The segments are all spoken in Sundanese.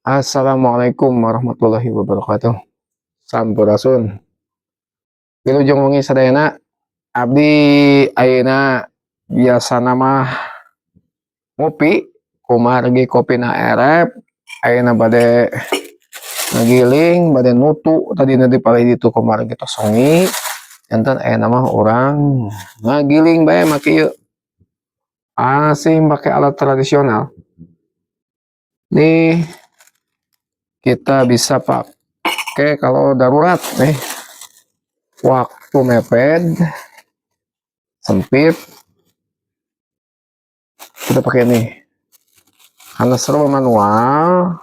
Assalamualaikum warahmatullahi wabarakatuh. Sampurasun. Wilujeng wengi sadayana. Abdi ayeuna biasana mah ngopi, kumargi kopina erep, ayeuna bade ngagiling, bade nutu tadina di palih ditu kumargi tos wengi. Janten ayeuna mah urang ngagiling bae make ieu. Masih make alat tradisional. Nih, kita bisa pakai kalau darurat nih, waktu mepet sempit, kita pakai ini karena serba manual.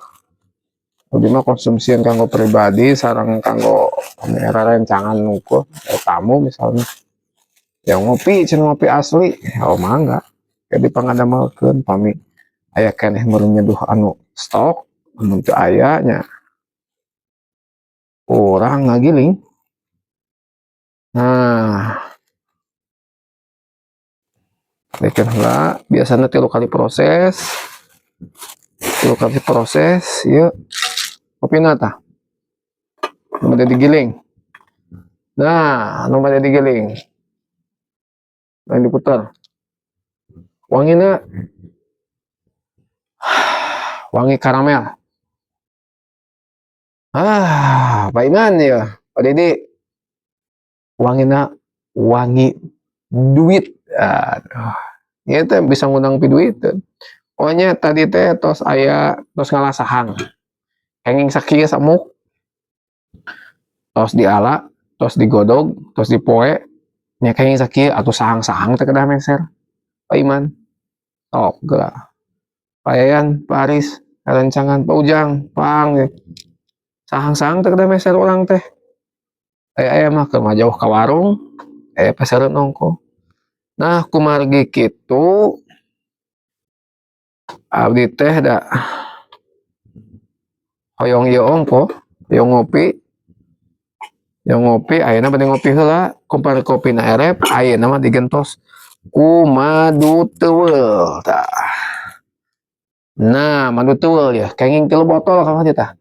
Abdi mah konsumsian kanggo pribadi sareng kanggo rencangan ngukur tamu misalnya yang ngopi cenah, ngopi asli. Oh, mangga, jadi pangadamelkeun pami aya keneh meureun nyeduh anu stok, anu teu aya nya urang ngagiling. Nah, bikin heula, biasanya 3 kali proses, 3 kali proses. Ieu kopina tah nu bade digiling. Nah, nu bade digiling yang diputar, wangina wangi karamel. Ah, Pak Iman ya, Pak Didi, wangina wangi duit. Aduh, ieu teh bisa ngundang piduit. Pokoknya tadi teh tos aya, tos ngalah sahang kenging sakieu samuk, tos diala, tos digodog, tos dipoe nya, kenging sakieu atuh. Sahang-sahang teh kedah meser, Pak Iman sok geura, Pak Yayan, Pak Aris, rencangan Pak Ujang, Pang, sahang-sahang teh kedah meser urang teh. Aya aya mah keur jauh ka warung, aya pesereun ongkoh. Nah, kumargi kitu abdi teh da hoyong ieu ongkoh, hoyong ngopi. Hoyong ngopi, ayeuna bade ngopi heula, kumpare kopina erep, ayeuna mah digentos ku madu teuweul tah. Nah, madu teuweul ya, kenging 3 botol kamari tah.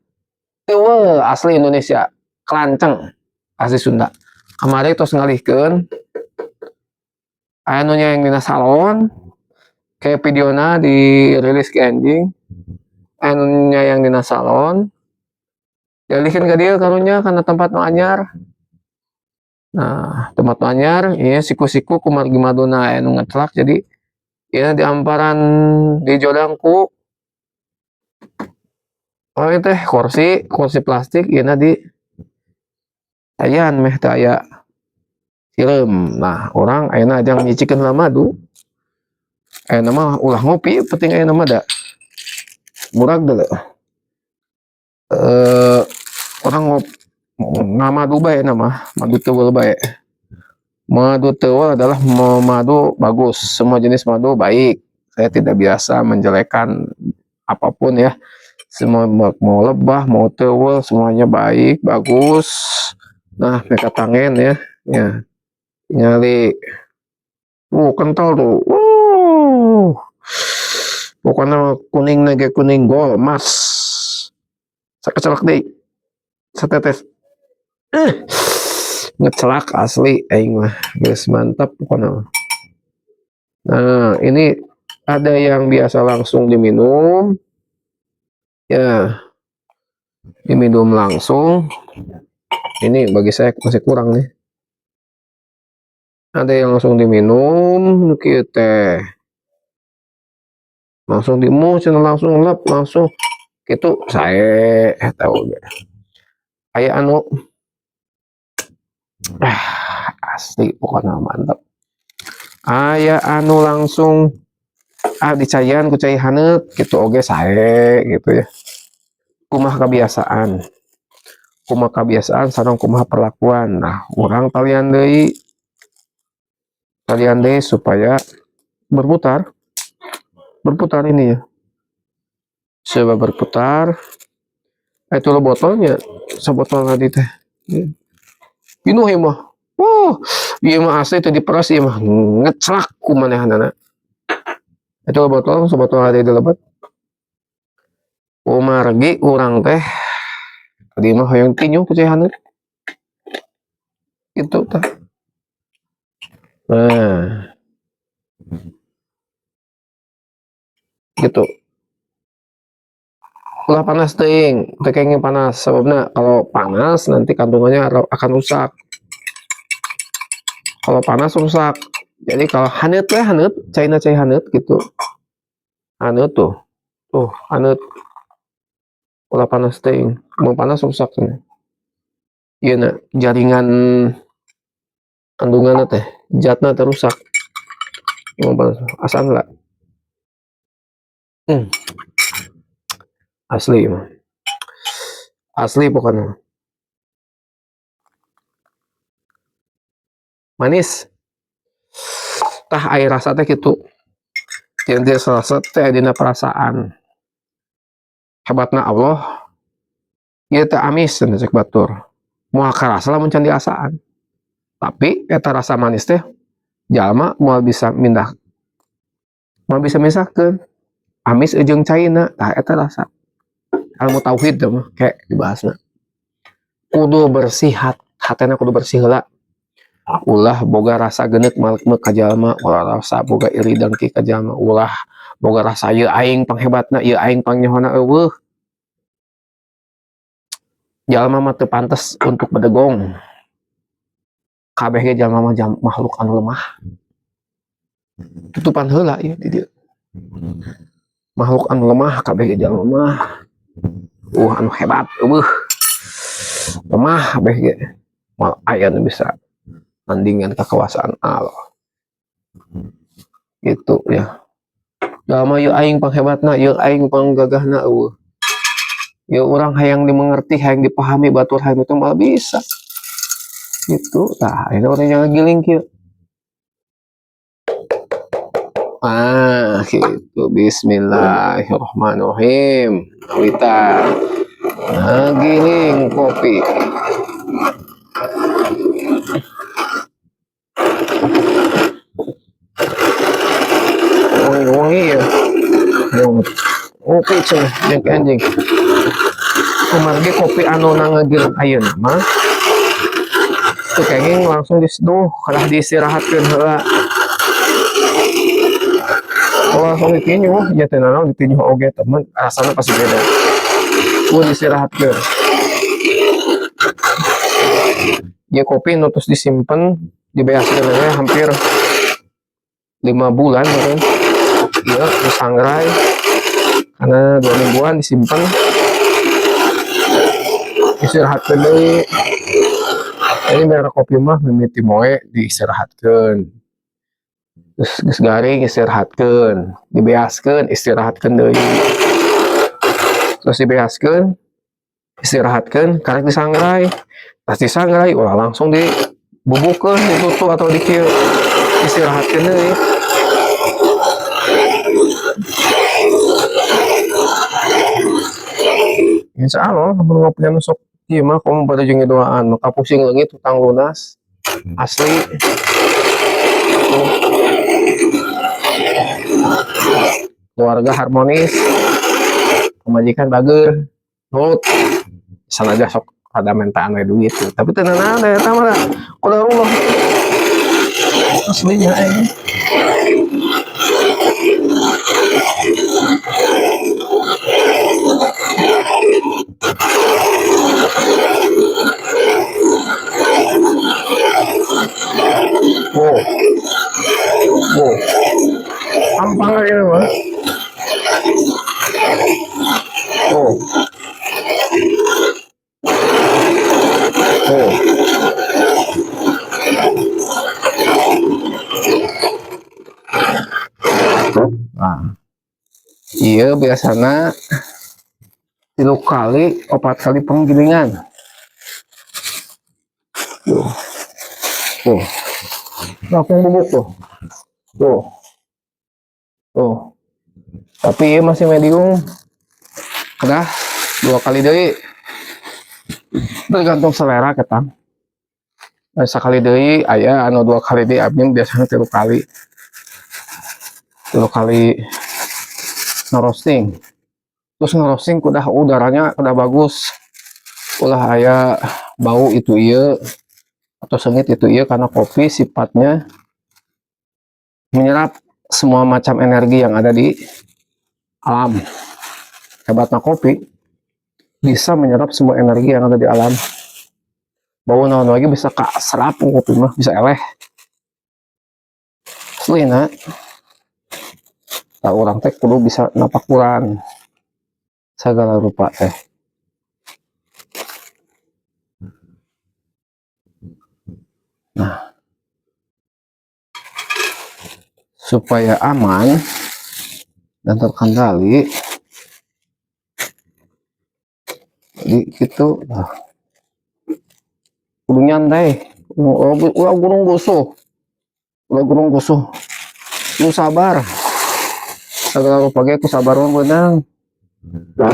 Teuweul asli Indonesia, kelanceng asli Sunda. Kamari tos ngalihkeun aya nu nyaeng dina salon, kayak videona dirilis ke anjing. Aya nu nyayang dina salon, dialihkeun ka dieu karunya kana tempat nu anyar. Nah, tempat nu anyar ieu siku-siku, kumargi maduna aya nu ngecelak, jadi ieu diamparan, dijodang ku oh ieu teh kursi, kursi plastik ieu di ayan meh teu aya sireum. Nah, urang ayeuna ajang nyicikeun heula madu. Ayeuna mah ulah ngopi, penting ayeuna mah da murag deuleu. Urang ngamadu bae mah, madu teuweul bae. Madu teuweul adalah madu bagus, semua jenis madu baik. Saya tidak biasa menjelekan apapun ya. Semua, mau lebah, mau teuweul, semuanya baik, bagus. Nah, mereka tangen ya. Ya. Nyali. Kental tuh. Pokoknya kuning nage kuning gol, emas. Sakecelak deui. Satetes. Ngecelak asli aing mah. Geus mantap pokoknya. Nah, ini ada yang biasa langsung diminum. Ya. Diminum langsung. Ini bagi saya masih kurang nih. Ada yang langsung diminum kieu teh. Langsung diemu cenah, langsung lep, langsung kitu sae eta oge. Aya anu ah asli pokoknya mantap. Aya anu langsung ah dicaian ku cai haneut gitu oge sae gitu ya. Kumaha kebiasaan. Kumaha kebiasaan sareng kumaha perlakuan. Nah, urang talian deui. Talian deui supaya berputar. Berputar ini ya. Coba berputar. Itu lo botolnya, sebotol tadi teh. Pinuh ieu mah. Oh, ieu mah asli teu diperas, ieu mah ngecelak ku manehanana. Itu botol sebotol ada di lebet. Kumargi urang teh tadi mah hoyong tinju ku cai haneut. Gitu tah. Nah. Gitu. Ulah panas teuing, teu kenging panas sababna kalau panas nanti kandungannya akan rusak. Kalau panas rusak. Jadi kalau haneut we haneut, caina cai haneut gitu. Haneut tuh. Tuh, haneut. Ulah panas teuing, mun panas rusak cenah. Ieu na jaringan kandunganna teh, zatna teh rusak. Mun panas asaan heula. Asli mah. Asli pokoknya. Manis. Tah air rasa teh kitu. Jeung rasa teh dina perasaan. Hebatna Allah ieu teh amis cenah cek batur. Moal karasa lamun can diasaan. Tapi eta rasa manis teh jalma moal bisa mindah. Moal bisa misahkeun. Amis jeung caina, tah eta rasa. Ilmu tauhid teh mah kayak dibahasna. Kudu bersih hatena kudu bersih heula. Ulah boga rasa geneuk malek-mek ka jalma, ulah rasa boga iri dengki ka jalma, ulah boga rasa ieu aing panghebatna, ieu aing pangnyohona eueuh. Jalma mah teu pantes untuk bedegong. Kabeh ge jalma mah makhluk anu lemah. Tutupan heula ieu di dieu. Makhluk anu lemah kabeh ge jalma mah. Anu hebat eueuh. Lemah kabeh ge. Moal aya nu bisa nandingan kekuasaan Allah. Gitu ya. Jalma ieu aing panghebatna, ieu aing panggagahna eueuh. Ya urang hayang dimengerti, hayang dipahami batur hayang itu malah bisa. Gitu. Tah, ini orang yang ngegiling kieu. Ah, gitu. Bismillahirrahmanirrahim. Awita. Ngegiling kopi. Wangi-wangi ya. Kopi cenah jeung anjing. Kumargi kopi anu nangegiling ayeuna mah teu kenging langsung diseduh, kalah diistirahatkeun heula. Kalau langsung ditinyuh, ya teh nanaon ditinyuh oge temen, rasana pasti beda. Kudu diistirahatkeun. Ieu kopi nu tos disimpen, dibeaskeun we hampir 5 bulan meureun. Ieu disangrai karena 2 mingguan disimpen. Istirahatkeun deui. Ini biar kopi mah mimiti moe diistirahatkeun. Terus geus garing istirahatkeun, dibeaskeun istirahatkeun deui. Terus dibeaskeun, istirahatkeun, karek disangrai. Pas disangrai ulah langsung dibubukeun, ditutup atau dikieu. Istirahatkeun deui. Insya Allah, lamun ngopi anu sok ieu mah komo bade jeung doaan, maka pusing leungit hutang lunas. Asli. Keluarga harmonis, pemajikan bager, nurut. Sanaja sok rada mentaan we duit tuh. Tapi teu nanaon eta mah qadarullah. Aslinya ini. Wow. Wow. Ampang aja mah. Oh. Oh. Nah. Iya biasana 3 kali, 4 kali penggilingan. Tuh. Tuh. Langsung bubuk tuh. Tuh. Tuh. Tapi masih medium. Udah 2 kali deui. Tergantung selera ketang. Sekali deui aya anu 2 kali deui abdi biasanya 3 kali. Tilu kali ngerosting. Terus ngerosting kudu udaranya udah bagus. Ulah aya bau itu iya atau sengit itu iya, karena kopi sifatnya menyerap semua macam energi yang ada di alam. Hebatnya kopi bisa menyerap semua energi yang ada di alam. Bau naon lagi bisa kaserap kopi mah, bisa eleh. Asli. Tah, urang teh kudu bisa napakuran segala rupa teh. Nah, supaya aman dan terkendali, jadi gitu. Nah, kudu nyantai, ulah gurung gusuh, ulah gurung gusuh, lu sabar. Segala rupa ge ku sabar mah beunang. Tuh.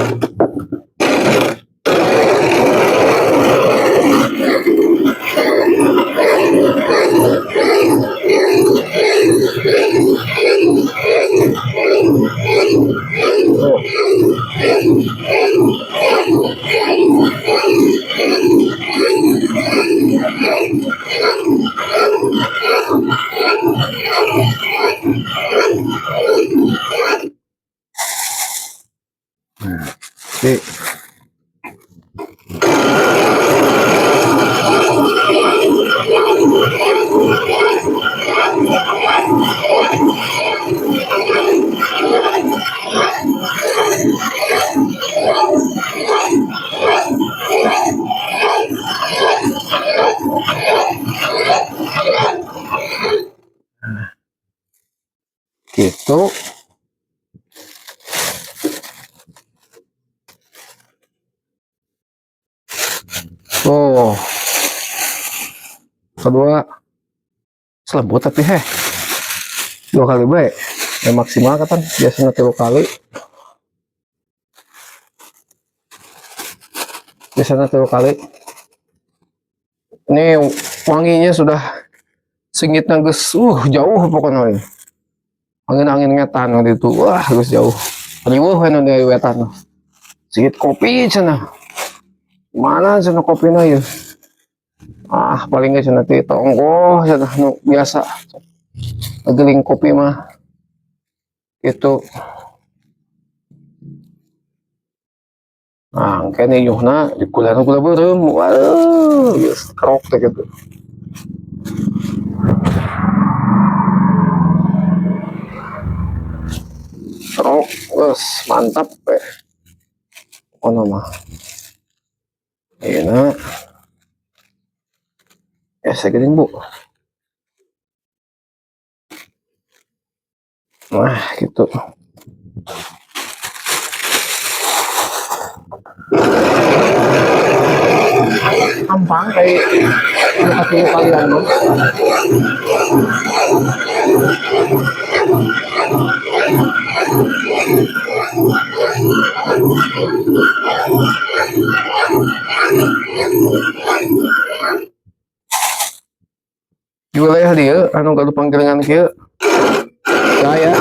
Nah, jadi gitu. Oh, kedua selembut tapi heh dua kali baik ya, maksimal kan biasanya tiga kali, biasanya tiga kali. Ini wanginya sudah sengitnya geus, jauh pokoknya ini. Angin-angin ngetan gitu, wah geus jauh. Riweuh we nu dari wetan. Sengit kopi cenah. Mana cenah kopina ya? Ah, paling geus cenah ti tonggoh cenah nu biasa. Geling kopi mah. Gitu. Nah, kene yuhna dikulana gula beureum. Wah, geus kerok teh gitu. Kerok, geus mantap we. Pokona mah. Ayeuna ya segini, Bu. Nah, gitu. Gampang kayak satu kalian mah. Di wilayah dia anu gaduh panggilingan kieu saya.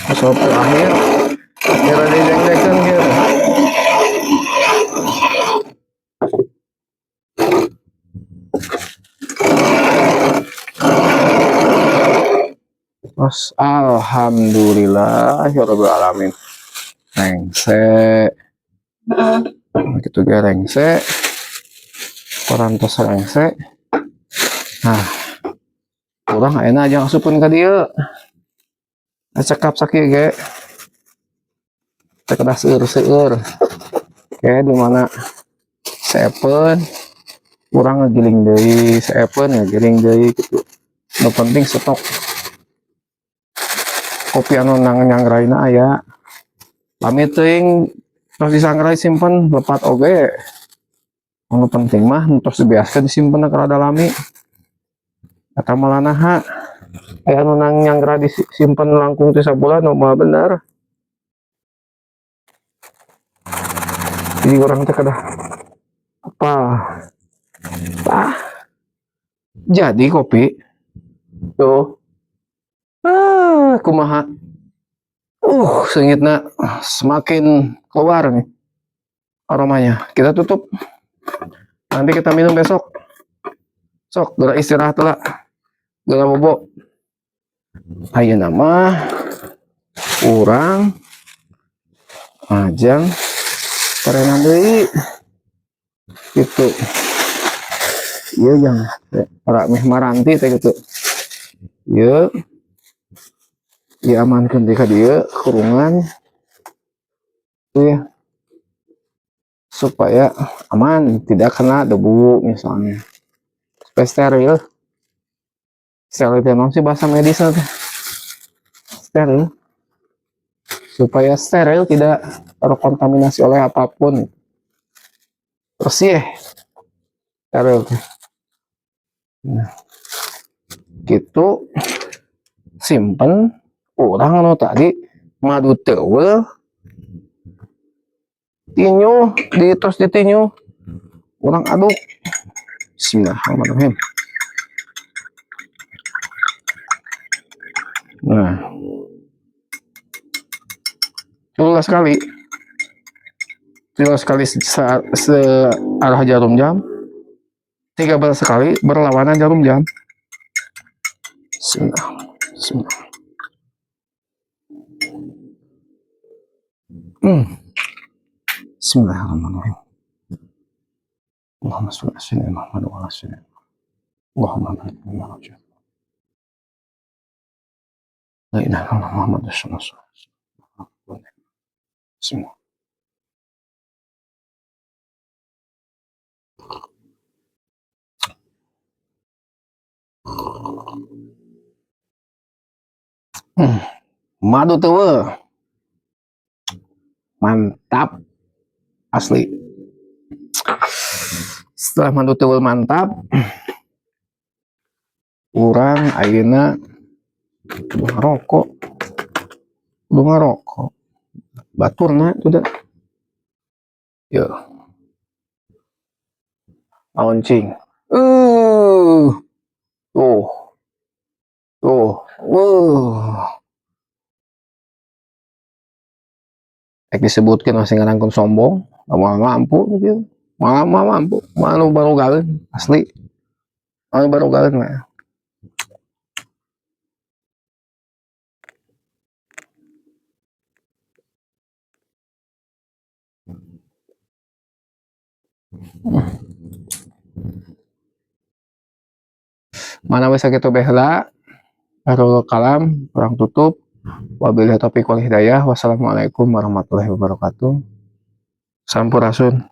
Masuk terakhir kira dijeng-jengkeun kieu. Mas, alhamdulillahirabbil alamin. Rengse. Gitu ge rengse. Parantos rengse. Nah, urang ayeuna aja asupkeun ka dieu. Cekap sakieu ge. Teu kedah seueur-seueur. Oke, di mana seepeun urang ngagiling deui, seepeun ngagiling deui gitu. Nu penting stok kopi anu nang nyangraina aya. Lami teuing tos disangrai simpen lepat oge. Nu penting mah tos biasa disimpen ke rada lami. Eta malah naha aya nu nang nyanggra disimpen langkung ti sabulan mah bener. Jadi urang teh kedah apa? Ah. Jadi kopi tuh. Ah, kumaha? Seungitna semakin keluar nih aromanya. Kita tutup. Nanti kita minum besok. Sok, geura istirahat lah. Geura bobo. Ayeuna mah urang majang perenan deui. Gitu. Ieu jang para meh maranti teh gitu. Ieu ieu amankeun deui ka dieu kurungan. Iya. Supaya aman, tidak kena debu misalnya. Supaya steril. Steril itu naon sih bahasa medisnya teh? Steril. Supaya steril, tidak terkontaminasi oleh apapun. Bersih. Steril teh. Nah, gitu simpen urang anu tadi madu teuweul tinyu di terus ditinyu, urang aduk. Bismillahirrahmanirrahim. Nah, 17 kali, 17 kali searah jarum jam, 13 kali berlawanan jarum jam. Bismillah. Bismillah. Bismillahirrahmanirrahim. Allahumma sholli ala sayyidina Muhammad wa ala sayyidina Allahumma barik. La ilaha illallah Muhammad Rasulullah. Bismillah. Madu teuweul. Mantap. Asli. Setelah madu teuweul mantap, urang ayeuna kudu ngarokok. Kudu ngarokok. Baturna itu dah. Yo. Naon cing? Tuh. Tuh. Rek disebutkeun masih ngarangkeun sombong, moal mampu gitu. Moal moal mampu, moal nu barugaleun asli. Anu barugaleun mah. Mana we sakitu baheula. Akhirul kalam, urang tutup. Wabillahi taufiq wal hidayah. Wassalamualaikum warahmatullahi wabarakatuh. Sampurasun.